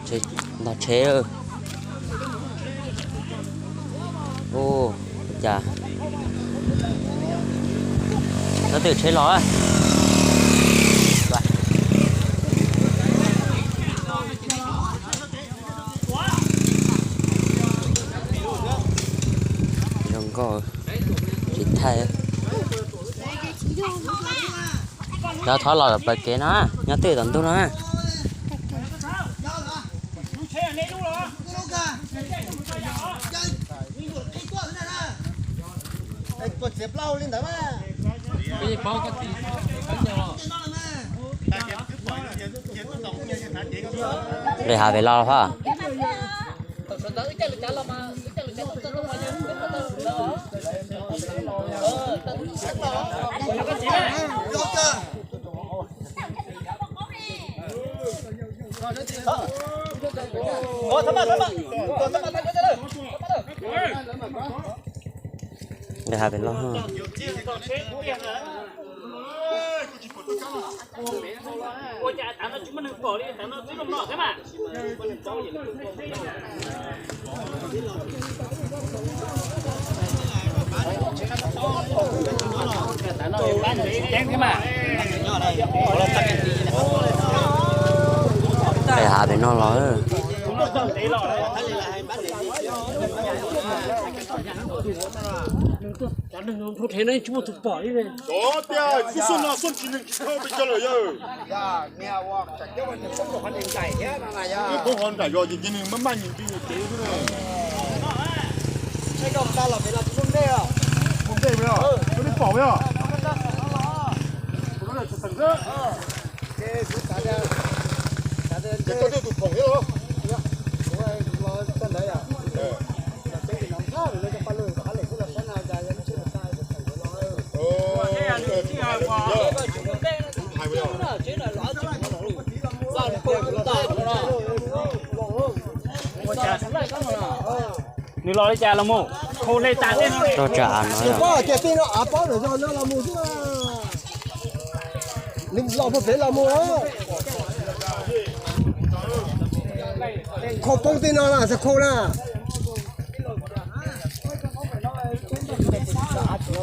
ເຊ ດອກເຊ ເອີ ໂອ້ ຈ້າ ລະຕື່ເຊຫຼໍ ລອງກໍ ຕິດໄທ ເຈົ້າທອດຫຼອດໄປເກນະ ຍາຕື່ຕອນຕຸ້ນນະ ໄປຫາໄປລອວພາ ໄປຫາໄປລອວ ໄປຫາໄປນອນລອເດີ.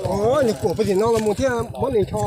ໂອ້ຍ ນີ້ກົວໄປຊິນ້ອງລະມູນເທື່ອ ບໍ່ນີ້ທໍ່.